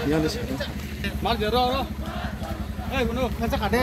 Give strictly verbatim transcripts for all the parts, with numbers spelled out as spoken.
Mar jero ro. Ei, bunu. Kacha kade.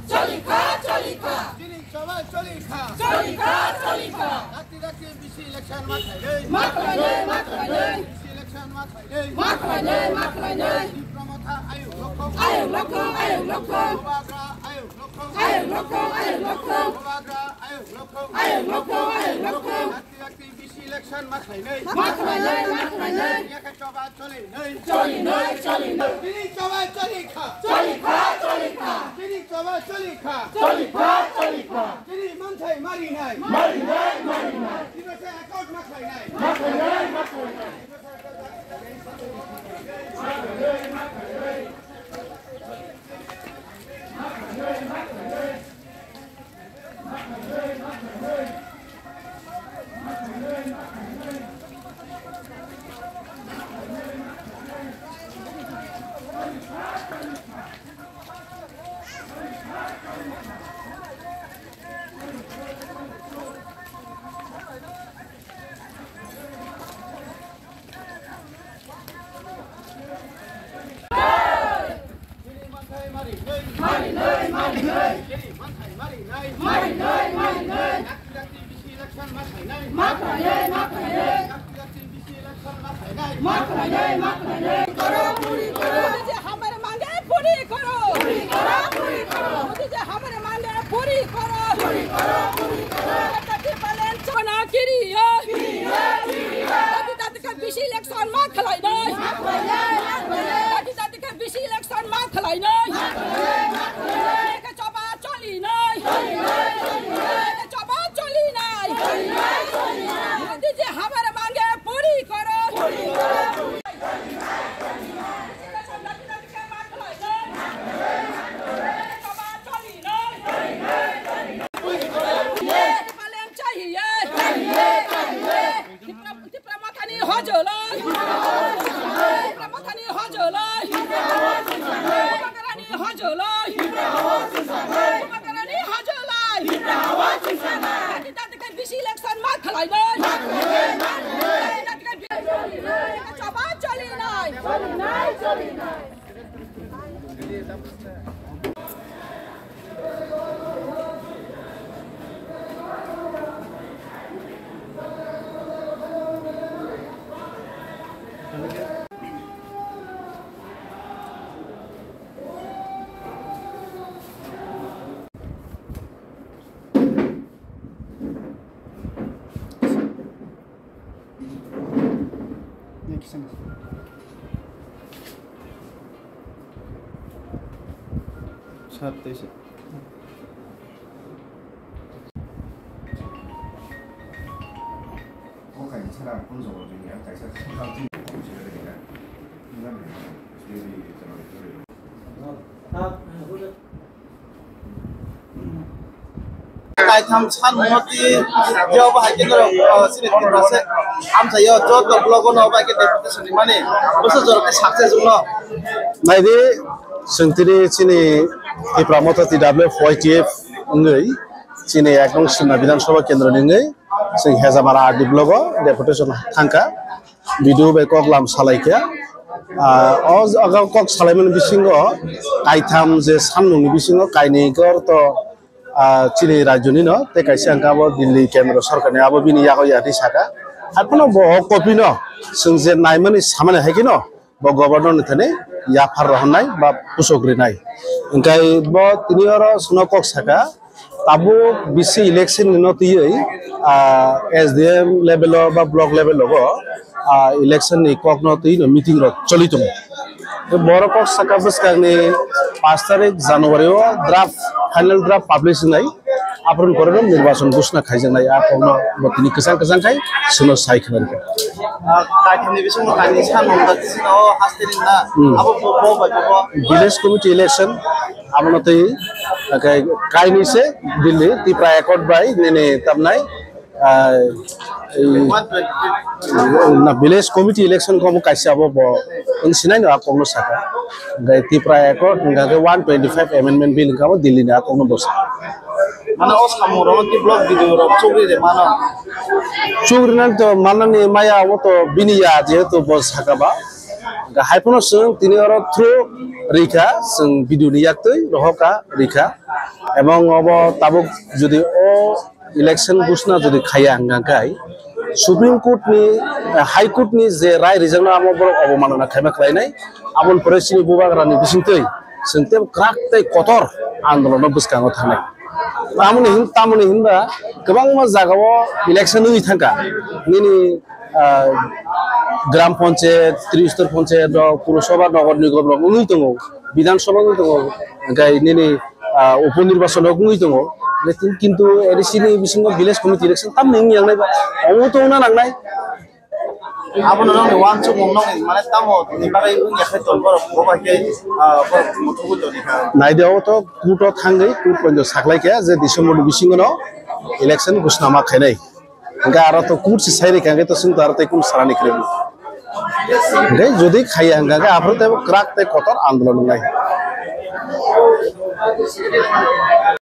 Cholikha, cholikha. Chini choba cholikha. Cholikha, cholikha. Dakti dakti bisi election ma khainai. Ma khainai, ma khainai. Bisi election ma khainai. Ma khainai, ma khainai. Tipra Motha ayuk lokhong. Ayuk lokhong, ayuk lokhong. Bubagra ayuk lokhong. Ayuk lokhong, ayuk lokhong. Bubagra ayuk lokhong. Ayuk lokhong, ayuk lokhong. Dakti dakti bisi election ma khlainai. Ma khlainai, ma khlainai. Yakha choba cholinai. Cholinai, cholinai. Chini choba cholikha. Cholikha, cholikha. Chini choba cholikha. Cholikha, cholikha. Chini manthai marinai. Marinai, marinai. Tiprasa account ma khlainai. Ma khlainai, ma khlainai. Marinai, marinai. Marinai, marinai. Marinai, marinai. Dakti dakti bisi election ma khlainai. Ma khlainai, ma khlainai. Dakti dakti bisi election ma khlainai. Ma khlainai, ma khlainai. Koro, puri koro. Modi ji hamare mange puri koro. Puri koro, puri koro. Modi ji hamare mange puri koro. Puri koro, puri koro. Dakti balen chona kiri yo. Kiri yo, kiri yo. Dakti dakti ka bisi election ma khlainai. Ma khlainai, ma khlainai. Dakti dakti ka bisi election ma khlainai. Ma khlainai, ma khlainai. Choba cholinai. Cholinai, cholinai. Choba cholinai. Cholinai, cholinai. Modi ji hamare mange puri koro. Puri koro. Tipra Mothani hojoloi. Tipra Mothani hojoloi. Bubagrani hojoloi. Bubagrani hojoloi. Dakti dakti ka bisi election ma khlainai. Dakti dakti ka bisi choba cholinai. Sir, tei se. Kaitham san moti, yo bo hai khe norok, o, chini Tiprasa hamsa yo joto block o no bai khe deputation rimani, bwswk jorok khe success wngno. Naidi, chwng tini chini Tipra Motha T W F Y T F wngwi chini ek nong Simna Bidhan Sabha Kendro ni wngwi chwng Hejamara R D block o deputation thangkha. B D O bai kok lam salai khe, ah, o jaga kok salaimani bisingo kaitham je sanmungni bisingo kainwi kor to, ah, chini rajyoni no tei kaisa hwnkha abo Delhi kendro sorkarni abo bini yago yati saka. Haiphano bo o copy no chwng je naimani samani hai kheno bo governor ni thani yaphar rohornai ba pusok rinai. Hwnkhe bo tini oro chwngno kok saka, tabuk bisi election ni no twiwi, ah, S D M level o ba block level o, ah, election ni kok no twi no meeting rok choli tongo. Tei borok kok saka bwskangni pash tarik January o draft, final draft publish wngnai, aphuru korok no nirbachon ghosna khaijaknai, a kok no bo tini kwchang kwchang khai chwngno sai khna rwkha. Ah, kaitham ni bisingo kainwi san hwnba chini o haste ring na. Hmm. Abo bo, bo bai bo, bo. Village committee election, abono twi, ah, kai-, kainwi se Delhi Tipra Accord bai nini tamnai, ah, ei, na village committee election ko bo kaisa abo bo wng sinai no a kok no saka. Hingke Tipra Accord, hingke one twenty five amendment bill hingke abo Delhi ni a kokno bwsa. Mane o samung rok ki block video rok chugri de mano. Chugri nan to manani maya abo to bini ya jehetu bo saka ba. Hingke hai phano chwng tini oro through rikha, chwng video ni yaktwi rohoka rikha. Ebong obo tabuk jodi o election ghoshna jodi khaiya hingka khe Supreme Court ni, eh, High Court ni je rai rijakna amo borok obomanana khaima khlainai, aboni pore chini bubagra ni bisingtwi chwng tei kwrak tei kotor andolon no bwskango thangnai. Tamoni hin, tamoni hinba kwbangma jaga o election wngwi thangkha. Nini ah, Gram Panchayat, Tristor Panchayat rok, Purosabha, Nogor Nigom rok wngwi tongo, Bidhan Sabha wngwi tongo, hingke nini, ah, Upo Nirbachon rok wngwi tongo. Lekin kintu A D C ni bisingo village committee election tamni wngya nai ba, omo to wngna nangnai. Abono nokni wansukmung nokni mane tamo ni bagwi wngya khe tong borok bo bai khe, ah, borok muthungwi tongkha. Naidi obo to court o thangwi court pointo saklai khe je December ni bisingo no election ghoshna ma khainai. Hingke aro to court se sai rikha hingke to chwng to aro tei kunu sarani kwrwi. Hingke jodi khaiya hingka khe aphuru tei kwrak tei kotor andolon wngnai.